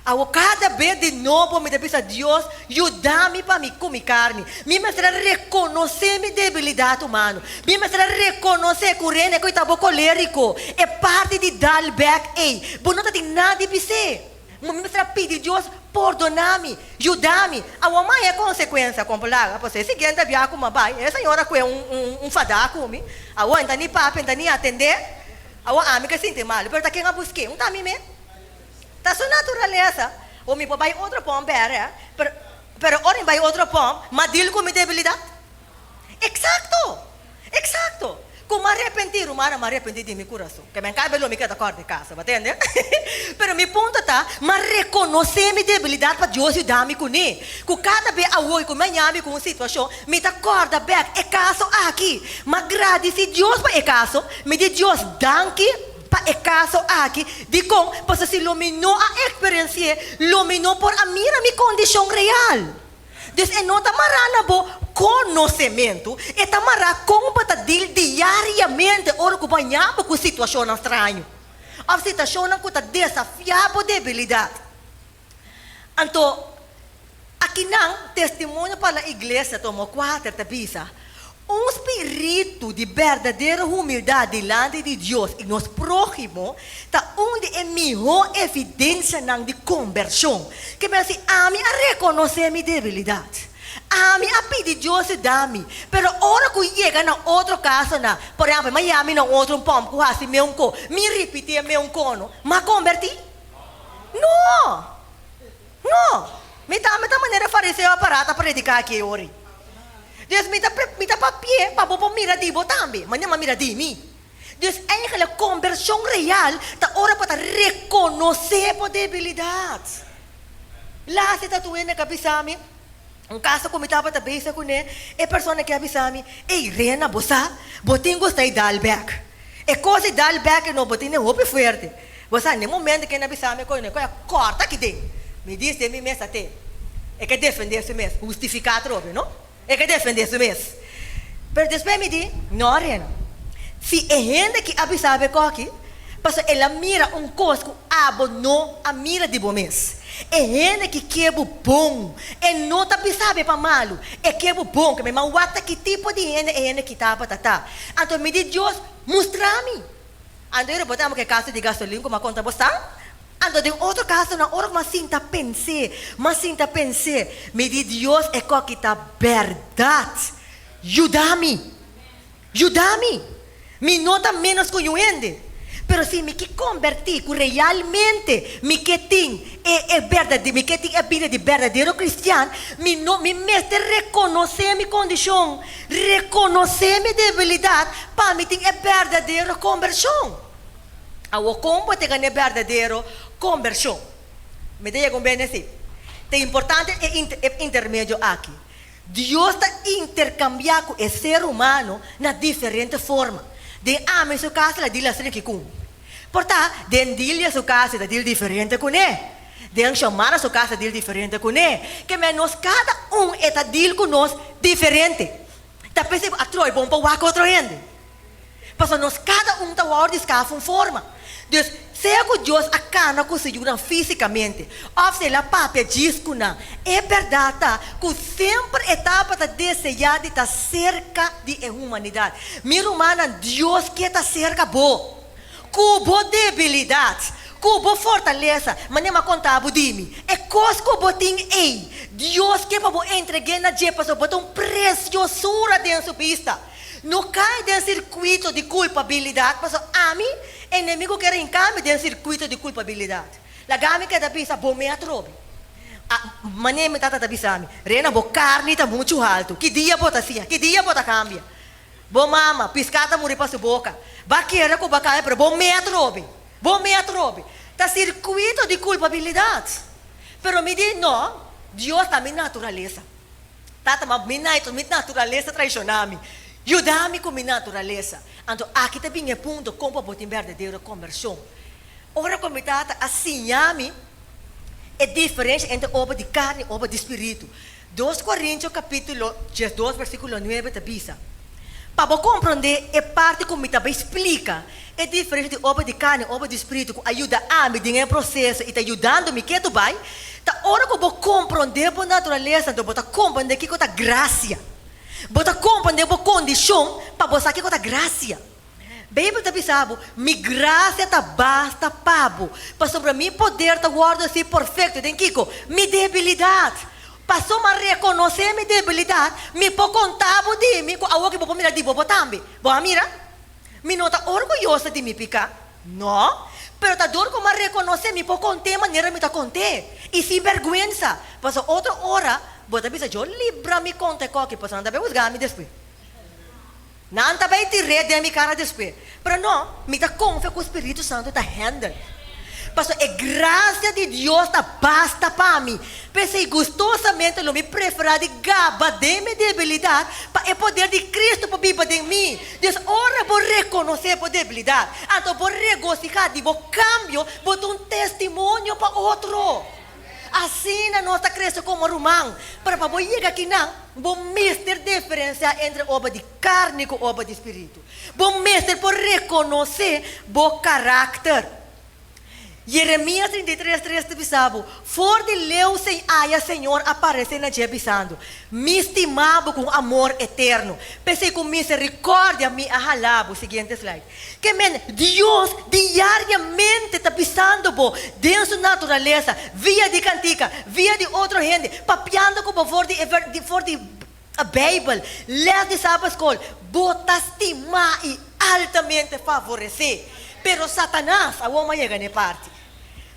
Speaker 1: Awor kada bes di nobo mi ta bisa Dios, Yuda mi pa mi ku mi karni. Mi mester a rekonosé mi debilidat humano. Mi mester a rekonosé ku Rene ku e ta bo kolériko, e parti di dal bèk ei. Bo no ta tin nada di bis'é. Mi mester a pidi Dios, Pordoná mi, yuda mi. Awor mi a haña e konsekuensia kompla. Pasobra e siguiente bia ku mi a bai, e señora kue un fadá ku mi. Awor e no ta ni papia, e no ta ni atendé. Awor ami ke sinti malu, pero ta ken a busk'é? Un ta mi mes. Ta su naturalesa. O mi por bai otro pòmp bèrdè, pero pero ora mi bai otro pòmp, m'a deal ku mi debilidat. Eksakto! Eksakto! Ku m'a arepentí, rumannan, m'a arepentí di mi kurason. Ke men kabe lo mi keda kòrda di kasa, bo tende? Pero mi punto ta, m'a rekonosé mi debilidat pa Dios yuda mi kuné. Ku kada be awor ku mi a ña mi ku un situashon, mi ta kòrda bèk e kaso aki. M'a gradisí Dios pa e kaso. Mi di Dios danki. Pa e kaso aki, dikon? Pasobra si lo mi no a eksperensi'é, lo mi no por a mira mi kondishon real. Dus e no ta mará na bo konosementu, e ta mará kon bo ta deal diariamente ora ku bo haña bo ku situashonnan straño òf situashonnan ku ta desafiá bo debilidat. Anto, akinan Testimonio pa la Iglesia tomo kuater ta bisa, Un spiritu di berdadero humildat dilanti di Dios i nos próhimo ta un di e mihó evidensianan di kombershon. Ke mester si ami a rekonosé mi debilidat. Ami a pidi Dios yuda mi, pero ora ku yega na otro kasonan, por ehèmpel, mi a yami na un otro un pòmp ku hasi meun ko, mi ripití e meun kono, m'a kombertí? No! No! Mi tambe ta manera fariseo a pará ta prediká aki e ora. Dus mi ta mi ta papi'é pa bo por mira di bo tambe, manera mi a mira di mi. Dus eigenlijk kombershon real ta ora bo ta rekonosé bo debilidat. Laatste ta tur hende ku a bisa mi, un kaso ku mi tabata bezig kuné, e persona ke a bisa mi, Ey Rena, bo sa, bo tin ku stay dal bèk. E kos di dal bèk no, bo tene hopi fuerte. Bo sa, n'e momento ku e na bisa mi koe, koe a kòrta aki den. Mi dis den mi mes ate, e ke defendé su mes, hustifiká atrobe, no? E ke defendé su mes. Pero despues mi di, No, Reno. Si e hende aki a bisa bo e koki, pasobra el a mira un kos ku abo no a mira di bo mes. E hende ki ke bo bon, e no ta bisa bo pa malu, e ke bo bon. Ke mi a wak ta ki tipo di hende e hende aki tabata ta. Anto mi di, Dios, mustra mi. Anto e robot amo ke kaso di gasolin ku m'a konta bo sa? Anto den otro kasonan ora ku m'a sinta pens'é, m'a sinta pens'é, mi di Dios e koki ta bèrdat. Yuda mi! Yuda mi! Mi no ta ménos ku niun hende. Pero si mi ke kombertí ku realmente mi ke tin e e berdade mi ke tin e bida di berdadero kristian, mi no mi mester rekonosé mi kondishon. Rekonosé mi debilidat pa mi tin e berdadero kombershon. Awor kon bo ta gana e berdadero kombershon? Mi ta yega un bene si. Ta importante e e intermedio aki. Dios ta interkambiá ku e ser humano na diferente forma. Den ami su kas el a dil asina ki ku mi. Por ta, den Dilia su kas e ta dil diferente kuné. Den Xiomara su kas ta dil diferente kuné. Ke men nos kada un e ta dil ku nos diferente. Ta p'esei ku a troi bon pa wak otro hende. Pasobra nos kada un ta wòrdu di skaf un forma. Dus, sea ku Dios a kana ku su yunan físikamente òf si el a papia djis ku nan, e bèrdat ta ku semper e tabata deseá di ta serka di e humanidat. Mi rumannan, Dios ke ta serka bo. Ku bo debilidat, ku bo fortalesa, manera mi a konta bo di mi, e kos ku bo tin ei, Dios ke pa bo entreg'é na dje pasobra bo ta un presiosura den su bista. No kai den sirkuito di kulpabilidat, pasobra ami, enemigu kier hinka mi den sirkuito di kulpabilidat. Laga mi keda bisa, Bo me atrobe. A, manera mi tata ta bisa mi, Rena, bo karni ta muchu haltu. Ki dia bo ta siña? Ki dia bo ta kambia? Bo mama, piská ta muri pa su boka. Ba kere ku bo a kambia, pero bo me atrobe. Bo me atrobe. Ta sirkuito di kulpabilidat. Pero mi di, No, Dios ta mi naturalesa. Tata, ma mi nait, mi naturalesa traishoná mi. Yuda mi ku mi naturalesa. Anto aki ta bin e punto kon pa bo tin berdadero kombershon. Ora ku mi tata a siña mi e diferensha entre obra di karni i obra di spiritu. Dos Korintio kapítulo diesdos versíkulo nuebe ta bisa, Pa bo komprondé e parti ku mi ta bai splika, e diferensha di obra di karni i obra di spiritu ku a yuda ami den e proseso i ta yudando mi ketu bai, ta ora ku bo komprondé bo naturalesa anto bo ta komprondé kiko ta grasia. Bo ta komprondé bo kondishon pa bo sa kiko ta grasia. Beibel ta bisa bo, Mi grasia ta basta pa bo, pasobra mi poder ta wòrdu hasi perfekto den kiko? Mi debilidat. Pasobra mi a rekonosé mi debilidat, mi por konta bo di mi ku awor ku bo por mira di bo bo tambe. Bo a mira? Mi no ta orguyoso di mi piká. No. Pero ta dor ku mi a rekonosé, mi por kont'é manera mi ta kont'é, i sin bèrgwensa. Pasobra otro ora bo ta bisa, Yo libra mi konta e kòki, pasobra nan ta bai husga mi despues. Nan ta bay tir'é den mi cara despues. Pero no, mi ta confia cu Spiritu Santo ta handle. Pasobra e gracia di Dios ta basta pa mi. P'esey gustosamente lo mi prefera di gaba den mi debilidad pa e poder di Cristo por biba den mi. Dus ora bo reconoce bo debilidad, anto bo regociha di bo cambio, bo ta un testimonio pa otro. Asina nos ta krese komo ruman. Pero pa bo yega akinan, bo mester diferensiá entre obra di karni ku obra di spiritu. Bo mester por rekonosé bo karakter. Jeremias 33, tres ta bisa bo, For di leu sin aya Señor a paresé na dje bisando, Mi stima bo ku un amor eterno, p'esei ku miserikòrdia mi a hala bo. Siguiente slide. Ke men, Dios diariamente ta bisando bo den su naturalesa, via di kantika, via di otro hende, papiando ku bo for di e for di Beibel, lès di Sabbatskol, bo ta stimá i altamente favoresé. Pero Satanas, awor mi a yega na e parti.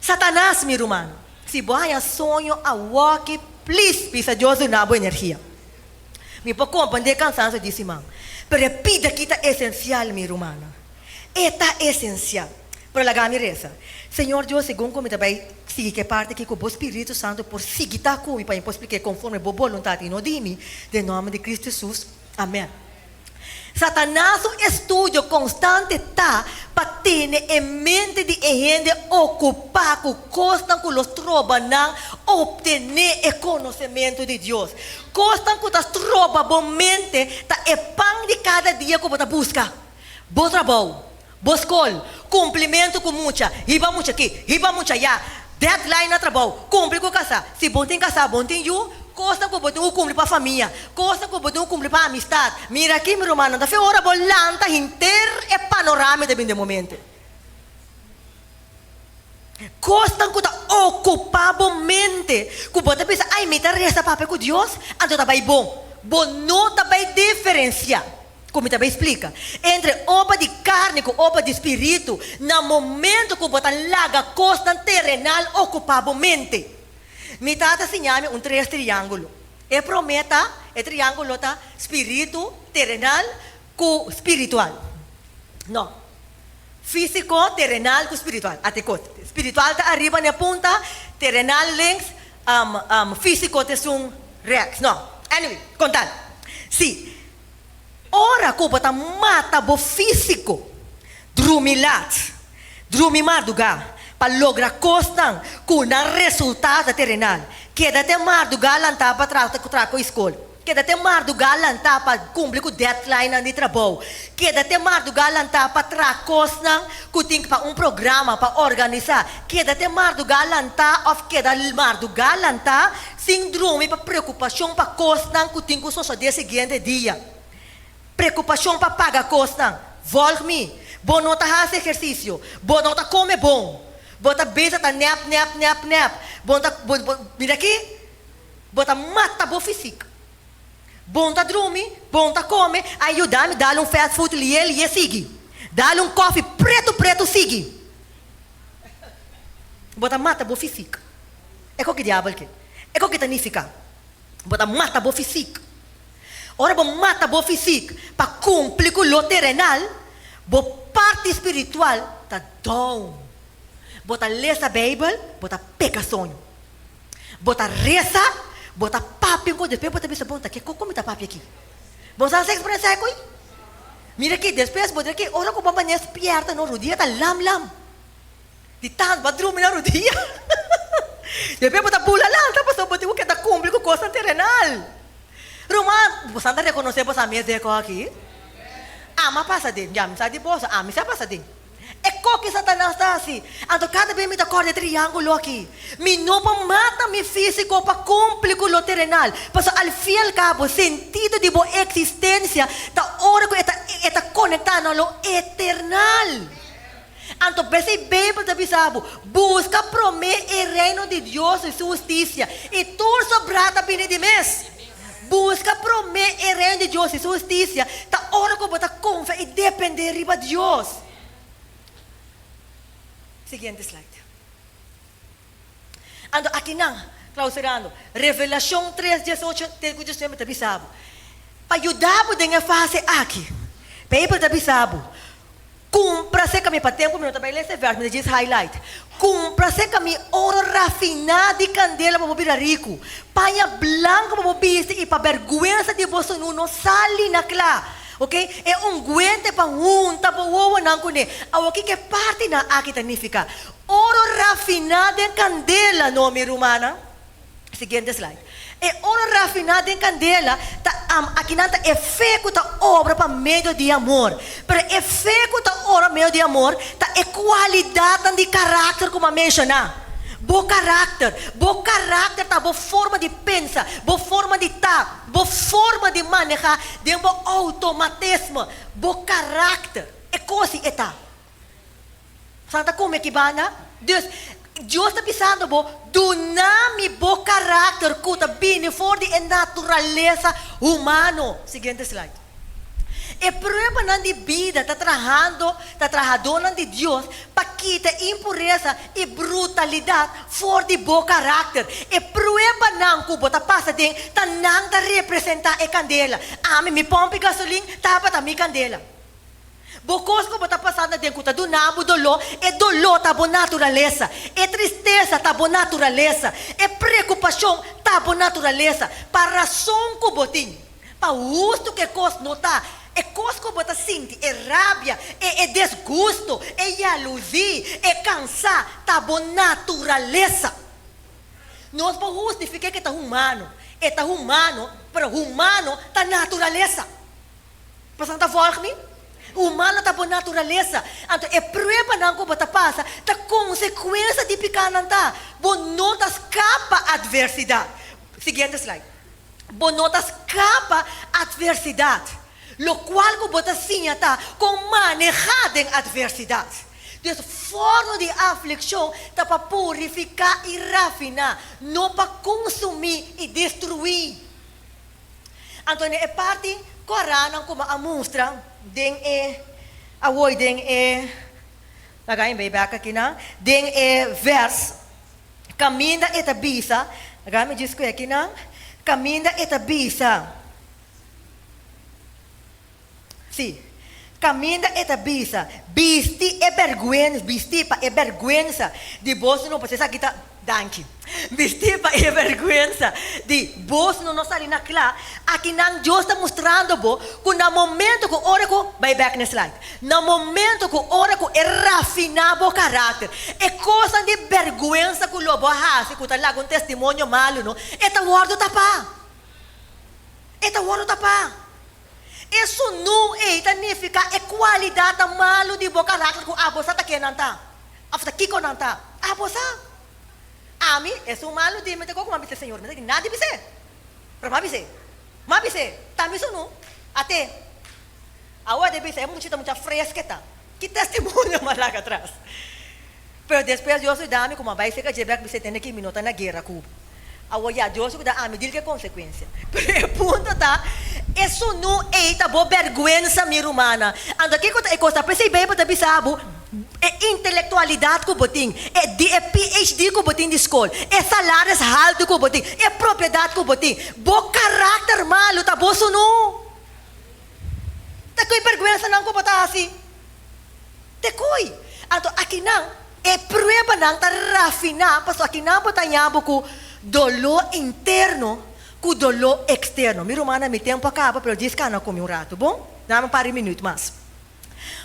Speaker 1: Satanas, mi ruman, si bo haña soño awoki, plis bisa Dios duna bo energia. Mi por komprendé e kansansio di siman, pero e pida aki ta esensial, mi rumannan. E ta esensial. Pero laga mi resa, Señor Dios, segun ku mi ta bai sigui ku e parti aki, ku bo Spiritu Santu por sigui ta ku mi pa mi por splik'é konforme bo boluntat i no di mi, den nòmber di Kristu Hesus. Amèn. Satanas su estudio konstante ta pa tene e mente di e hende okupá ku kosnan ku lo stroba nan optené e konosementu di Dios. Kosnan ku ta stroba bo mente ta e pan di kada dia ku bo ta buska, bo trabou, bo skol, kumplimentu ku mucha, hiba mucha aki, hiba mucha ayá, deadline na trabou, kumpli ku kasá, si bo tin kasá, bo tin yu, kosnan ku bo tin ku kumpli pa famia, kosnan ku bo tin ku kumpli pa amistat. Mira aki, mi rumannan, ta fe ora bo lanta henter e panorama ta bin den bo mente. Kosnan ku ta okupá bo mente, ku bo ta bisa, Ai, mi ta resa papia ku Dios, anto ta bai bon. Bo no ta bai diferensiá. Ku mi ta bai splika, entre obra di karni ku obra di spiritu, na momentu ku bo ta laga kosnan terenal okupá bo mente. Mi tata siña mi un tres triángulo. E promé ta, e triángulo ta spiritu, terenal ku spiritual. No. Físiko, terenal ku spiritual. Ate kos. Spiritual ta ariba na e punta, terenal links, físiko ta esun rèks. No. Anyway, kontal. Si. Ora ku bo ta mata bo físiko, drumi lat, drumi mardugá, pa logra kosnan ku nan resultado ta terenal. Keda te mardugá lantá pa traha traha ku e skol. Keda te mardugá lantá pa kumpli ku deadlinenan di trabou. Keda te mardugá lantá pa traha kosnan ku tin pa un programa pa organisá. Keda te mardugá lantá òf keda mardugá lantá Sin drumi pa preokupashon pa kosnan ku tin ku sosodé siguiente dia. Preokupashon pa paga kosnan. Vòlg mi. Bo no ta hasi ehersisio. Bo no ta kome bon. Bo ta bisa ta nèp nèp nèp nèp. Bo ta bo bo mira aki. Bo ta mata bo fisik. Bo no ta drumi, bo no ta kome. Ay yuda mi dal un fast food lié lié sigui. Dal un kòfi pretu pretu sigui. Bo ta mata bo fisik. E koki diabel ke? E koki ta nifiká? Bo ta mata bo fisik. Ora bo mata bo fisik pa kumpli ku lo terenal, bo parti spiritual ta down. Bo ta lesa Beibel, bo ta peka soño. Bo ta resa, bo ta papia un kos, despues bo ta bisa, bon, ta ke koko mi ta papia aki? Bo sa hasi eksperensia ei? Mira aki, despues bo ta aki, ora ku bo manera spierta no, rudia ta lam lam. Di tantu bo a drumi na rudia. Despues bo ta bula lanta pasobra bo tin ku keda kumpli ku kosnan terenal. Ruman, boso ta rekonosé boso mes den e kos aki? Ami a pasa den, ya mi sa di boso, ami si a pasa den. E kos ki Satanas ta hasi. Anto kada bes mi ta kòrda e triángulo aki. Mi no por mata mi físiko pa kumpli ku lo terenal, pasobra al fin al kabo sentido di bo eksistensia ta ora ku e ta e ta konektá na lo eternal. Anto p'esei Beibel ta bisa bo, Buska promé e Reino di Dios i su hustisia, i tur sobrá ta bini di mes. Buska promé e Reino di Dios i su hustisia ta ora ku bo ta konfia i dependé riba Dios. Siguiente slide. Anto akinan, klausurando, Revelashon tres diesocho te ku diesnuebe ta bisa bo, pa yuda bo den e fase aki, Beibel ta bisa bo, Kumpra serka mi, pa tempu mi no ta bai lesa e vèrs, mi ta djis highlight. Kumpra serka mi oro rafiná di kandela pa bo bira riku, paña blanku pa bo bisti i pa bèrgwensa di bo sunú no sali na kla. Ok, e unguente pa hunta bo wowonan kuné. Awor kiko e partinan aki ta nifiká? Oro rafiná den kandela, no mi rumannan. Siguiente slide. E oro rafiná den kandela ta am akinan ta e fe ku ta obra pa medio di amor. Pero e fe ku ta obra pa medio di amor ta e kualidatnan di karakter ku mi a menshoná. Bo karakter. Bo karakter ta bo forma di pensa, bo forma di ta, bo forma di manehá den bo outomatisme. Bo karakter. E kos di e ta. Santa come aki banda? Dus, Dios ta bisando bo, Duna mi bo karakter ku ta bini for di e naturalesa humano. Siguiente slide. E pruebanan di bida ta trahando, ta trahadónan di Dios pa kita impuresa i brutalidat for di bo karakter. E pruebanan ku bo ta pasa den ta nan ta representá e kandela. Ami, mi pòmpi gasolin tabata mi kandela. Bo kos ku bo ta pasando aden ku ta duna bo doló, e doló ta bo naturalesa, e tristesa ta bo naturalesa, e preokupashon ta bo naturalesa, pa rason ku bo tin, pa hustu ku e kos no ta, e kos ku bo ta sinti, e rabia, e e desgusto, e yaluzí, e kansá, ta bo naturalesa. Nos por hustifiká ku e ta humano, e ta humano, pero humano ta naturalesa. Pasobra ta volg mi? Humano ta bo naturalesa. Anto e pruebanan ku bo ta pasa ta konsekuensia di pikanan ta. Bo no ta skapa atversidat. Siguiente slide. Bo no ta skapa atversidat. Lokual ku bo ta siña ta kon manehá den atversidat. Dus forno di aflikshon ta pa purifiká i rafiná, no pa konsumí i destruí. Anto na e parti koranan ku bo a mustra den e awor den e laga mi bai bek akinan den e vers kaminda e ta bisa laga mi djis ku akinan kaminda e ta bisa si kaminda e ta bisa bisti e bèrgwensa bisti pa e bèrgwensa di boso no pasobra esaki ta Danki. Bisti pa e bèrgwensa di boso no sali na kla. Akinan Dios ta mustrando bo ku na momento ku ora ku, bai bèk na e slide, na momento ku ora ku e rafiná bo karakter, e kosnan di bèrgwensa ku lo bo a hasi ku ta laga un testimonio malu no, e ta wòrdu tapá. E ta wòrdu tapá. E sunú ei ta nifiká e kualidatnan malu di bo karakter ku abo sa ta ke nan ta. Of ta kiko nan ta? Abo sa. Ami, esun malu di mi ta koko, m'a bis'é, Señor, mi ta di nada di bis'é. Pero m'a bis'é, m'a bis'é, ta mi sunú. At'é. Awo de bisa, e mucha ta mucha freske ta. Ki testimonio m'a laga atras? Pero despues Dios a yuda mi ku m'a bai serka dje bek bis'é, Tende ki mi no ta na guera ku bo. Awor ya, Dios a kuda ami dil ku e konsekuensia. Pero e punto ta, e sunú ei ta bo bèrgwensa, mi rumannan. Anto kiko ta e kos ta? P'esei Beibel ta bisa bo, e intelektualidat ku bo tin, e di e PhD ku bo tin di skol, e salaris haltu ku bo tin, e propiedat ku bo tin, bo karakter malu ta bo sunú. Ta ku e bèrgwensanan ku bo ta hasi. Te koe. Anto akinan e pruebanan ta rafiná pasobra akinan bo ta haña bo ku doló interno ku doló eksterno. Mi rumannan, mi tempu a kaba pero djis kana ku mi un ratu, bon? Dame un par di minüt mas.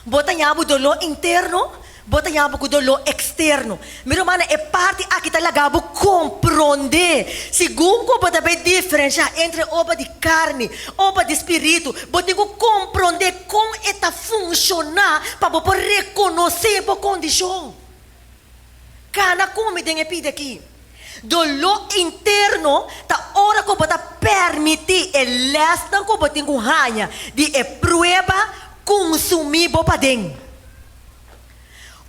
Speaker 1: Bo ta haña bo doló interno, bo ta haña bo ku doló eksterno. Mi rumannan, e parti aki ta laga bo komprondé segun ku bo ta bay diferenshá entre obra di karni, obra di spiritu, bo tin ku komprondé kon e ta funshoná pa bo por rekonosé bo kondishon. Kana ku mi den e pida aki. Doló interno ta ora ku bo ta permití e lèsnan ku bo tin ku haña di e prueba kunsumí bo paden.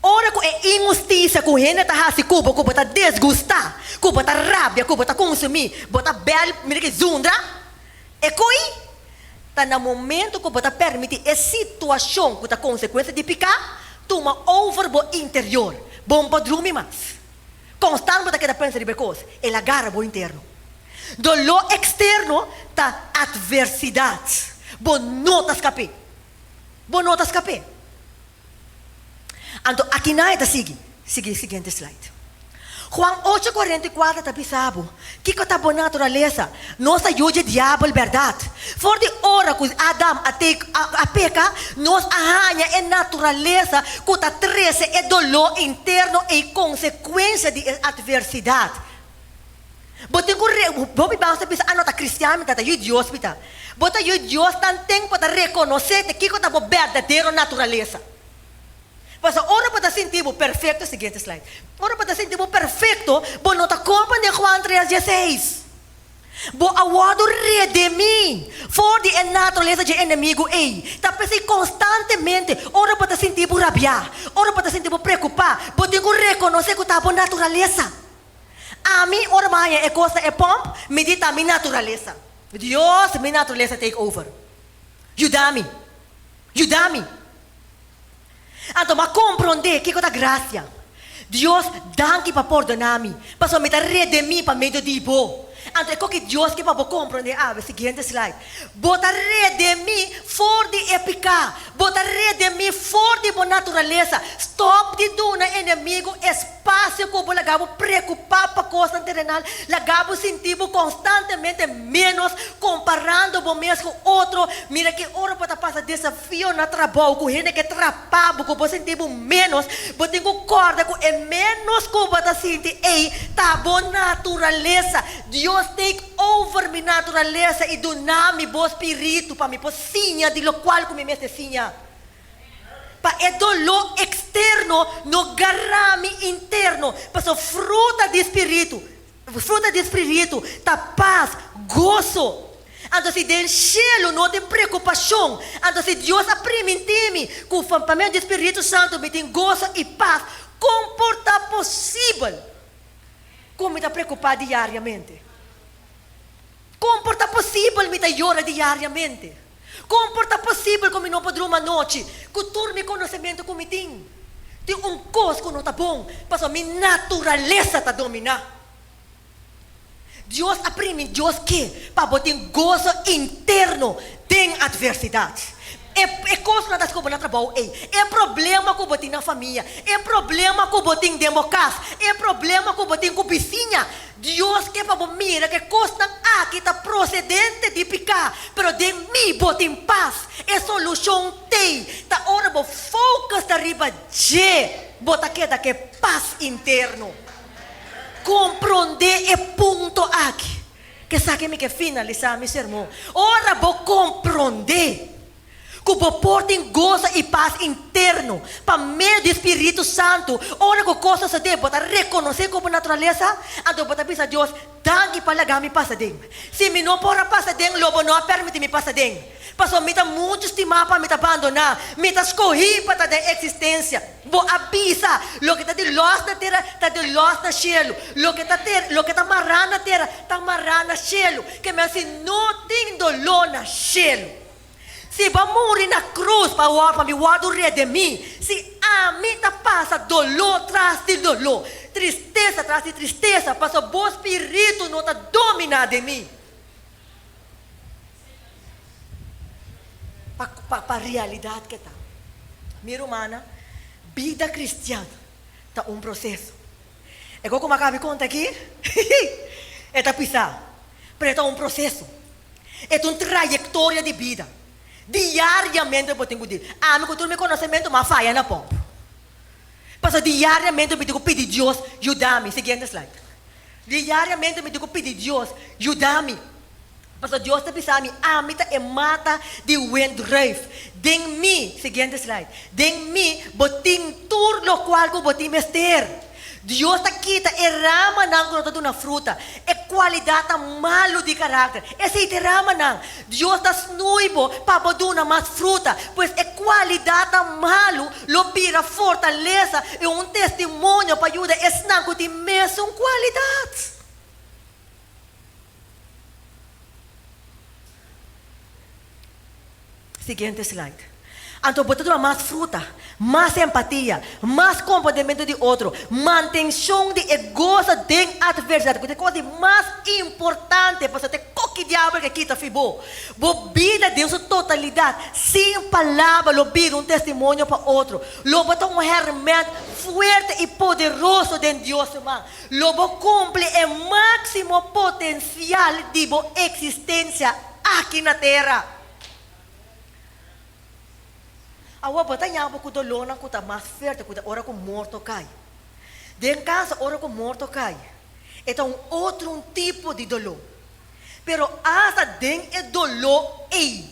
Speaker 1: Ora ku e inhustisia ku hende ta hasi ku bo, ku bo ta desgustá, ku bo ta rabia, ku bo ta konsumí, bo ta bèl, mira ki zundra, e koi ta na momento ku bo ta permití e situashon ku ta konsekuensia di piká tuma over bo interior. Bo no por drumi mas. Konstant bo ta keda pensa riba e kos, el a gara bo interno. Doló eksterno ta atversidat. Bo no ta skap'é. Bo no ta skap'é. Anto akinan e ta sigui. Sigui e siguiente slide. Juan ocho 44 ta bisa bo, Kiko ta bo naturalesa? Nos ta yu dje diabel, bèrdat? For di ora ku Adam a a peka, nos a haña e naturalesa ku ta trese e doló interno ei konsekuensia di e atversidat. Bo tin ku re, hopi bans ta bisa, ah no ta kristian mi ta, ta yu Dios mi ta. Bo ta yu Dios tanten bo ta rekonosé te kiko ta bo berdadero naturalesa. Pasobra ora bo ta sinti bo perfekto, siguiente slide, ora bo ta sinti bo perfekto, bo no ta komprendé Juan tres dieseis. Bo a wòrdu redimí for di e naturalesa dje enemigu ei. Ta p'esei konstantemente ora bo ta sinti bo rabiá, ora bo ta sinti bo preokupá, bo tin ku rekonosé ku ta bo naturalesa. Ami, ora mi a haña e kos na e pòmp, mi di ta mi naturalesa. Dios, mi naturalesa take over. Yuda mi. Yuda mi. Anto mi a komprondé kiko ta grasia. Dios, danki pa pordoná mi, pasobra mi ta redemí pa medio di bo. Anto e koki Dios ke pa bo komprondé awe. Siguiente slide. Bo ta redemí for di e piká. Bo ta redemí for di bo naturalesa. Stòp di duna enemigu espasio ku bo laga bo preokupá pa kosnan terenal, laga bo sinti bo konstantemente ménos komparando bo mes ku otro. Mira ki ora bo ta pasa desafio na trabou ku hende ke trapa bo ku bo sinti bo ménos, bo tin ku kòrda ku e ménos ku bo ta sinti ei ta bo naturalesa. Dios take over mi naturalesa i duna mi bo spiritu pa mi por siña di lokual ku mi mester siña. Pa e doló eksterno no gara mi interno, pasobra fruta di spiritu, fruta di spiritu ta pas, goso. Anto si den shelu no tin preokupashon, anto si Dios a primintí mi ku pa medio di spiritu santu mi tin goso i pas, kon por ta posibel ku mi ta preokupá diariamente? Kon por ta posibel mi ta yora diariamente? Kon por ta posibel ku mi no por druma anochi ku tur mi konosementu ku mi tin? Tin un kos ku no ta bon, pasobra mi naturalesa ta dominá. Dios a primi, Dios ke pa bo tin goso interno den atversidat. E e kos ku nan ta hasi ku bo na trabou ei, e problema ku bo tin na famia, e problema ku bo tin den bo kas, e problema ku bo tin ku bisiña, Dios ke pa bo mira ku e kosnan aki ta prosedente di piká, pero den mi bo tin pas. E solushon t'ei ta ora bo focus ta riba dje, bo ta keda ku e pas interno. Komprondé e punto aki. Kesaki mi ke finalisá mi sermon. Ora bo komprondé ku bo por tin goso i pas interno pa medio di Spiritu Santu, ora ku kos sosodé bo ta rekonosé ku bo naturalesa, anto bo ta bisa Dios, Danki pa laga mi pasa den. Si mi no por a pasa den, lo bo no a permití mi pasa den. Pasobra mi ta muchu stimá pa mi ta bandoná. Mi ta skohí pa ta den eksistensia. Bo a bisa, Loke ta di lòs na tera, ta di lòs na shelu. Loke ta ter, loke ta mará na tera, ta mará na shelu. Ke men si no tin doló na shelu. Si bo a muri na krus pa pa mi wòrdu redemí, si ami ta pasa doló tras di doló, tristesa tras di tristesa, pasobra bo spiritu no ta dominá den mi. Pa pa pa realidat ke ta. Mi rumannan, bida kristian ta un proseso. E kos ku mi a kaba di konta aki, e ta pisá, pero e ta un proseso. E ta un trayektoria di bida. Diariamente bo tin ku di, Ami ku tur mi konosementu mi a faya na pòmp. Pasobra diariamente mi tin ku pidi Dios yuda mi. Siguiente slide. Diariamente mi tin ku pidi Dios yuda mi. Pasobra Dios ta bisa mi, Ami ta e mata di wendruif. Den mi, siguiente slide, den mi bo tin tur lokual ku bo tin mester. Dios ta kita e ramanan ku no ta duna fruta, e kualidatnan malu di karakter. Esei ta e ramanan. Dios ta snui bo pa bo duna mas fruta. Pues e kualidatnan malu lo bira fortalesa i un testimonio pa yuda esnan ku tin mesun kualidat. Siguiente slide. Anto bo ta duna mas fruta, mas empatia, mas komprendementu di otro, mantenshon di e goso den atversidat, ku ta e kos di mas importante, pasobra ta e koki diabel ke kita fi bo. Bo bida den su totalidat, sin palabra, lo bira un testimonio pa otro. Lo bo ta un hèrmènt fuerte i poderoso den Dios su man. Lo bo kumpli e máksimo potensial di bo eksistensia aki na tera. Awor bo ta ña bo ku dolónan ku ta mas fuerte ku ta ora ku morto kai. Den kasa ora ku morto kai, E ta un otro un tipo di doló. Pero asta den e doló ei,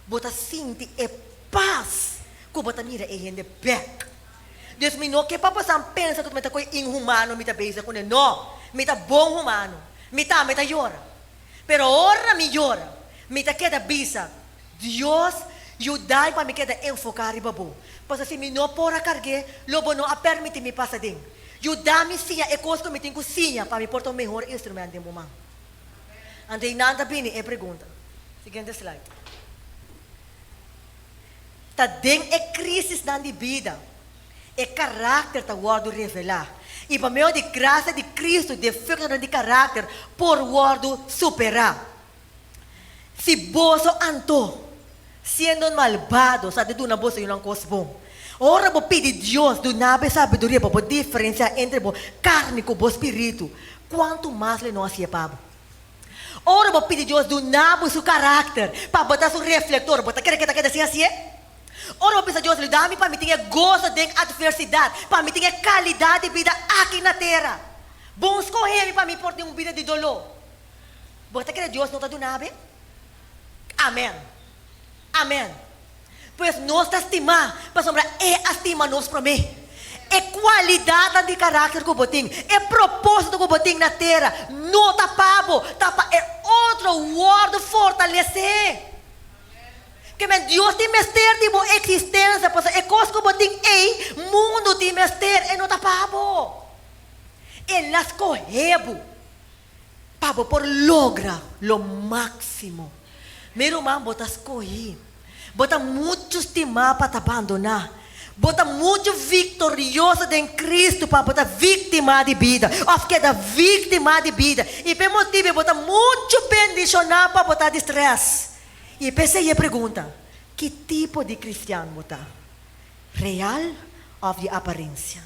Speaker 1: bo ta sinti e pas ku bo ta mira e hende bèk. Dus mi no ke pa bosan pensa ku mi ta koe inhumano mi ta bezig kuné. No, mi ta bon humano. Mi tambe ta yora. Pero ora mi yora, mi ta keda bisa, Dios, yudai pa mi keda enfoká riba bo. Pasobra si mi no por a karg'é, lo bo no a permití mi pasa den. Yuda mi siña e kos ku mi tin ku siña pa mi por ta un mehor instrumènt den bo man. Anto einan ta bini e pregunta. Siguiente slide. Ta den e krísisnan di bida e karakter ta wòrdu revelá, i pa medio di grasia di Kristu defektonan di karakter por wòrdu superá. Si boso anto, siendo malbado, sa di duna boso yunan kos bon, ora bo pidi Dios duna bo e sabiduria pa bo diferensiá entre bo karni ku bo spiritu, kuantu mas lo e no hasié pa bo? Ora bo pidi Dios duna bo su karakter pa bo ta su reflektor, bo ta kere ke ta keda sin hasié? Ora bo bisa Dios, Yuda mi pa mi tin e goso den atversidat, pa mi tin e kalidat di bida aki na tera. Bon skohe mi pa mi por tin un bida di doló. Bo ta kere Dios no ta duna be? Amen. Amen. Pues nos ta stimá pasobra E a stima nos promé. E kualidatnan di karakter ku bo tin, e propósito ku bo tin na tera, no ta pa bo, ta pa e otro wòrdu fortalesé. Ke men Dios tin mester di bo eksistensia, pasobra e kos ku bo tin ei, mundu tin mester, e no ta pa bo. El a skohe bo. Pa bo por logra lo máksimo. Mi ruman, bo ta skohí. Bo ta muchu stimá pa ta bandoná. Bo ta muchu viktorioso den Kristu pa bo ta víktima di bida òf keda víktima di bida. I p'e motibu ei bo ta muchu bendishoná pa bo ta di strès. I p'esei e pregunta, Ki tipo di kristian bo ta? Real òf di aparensia?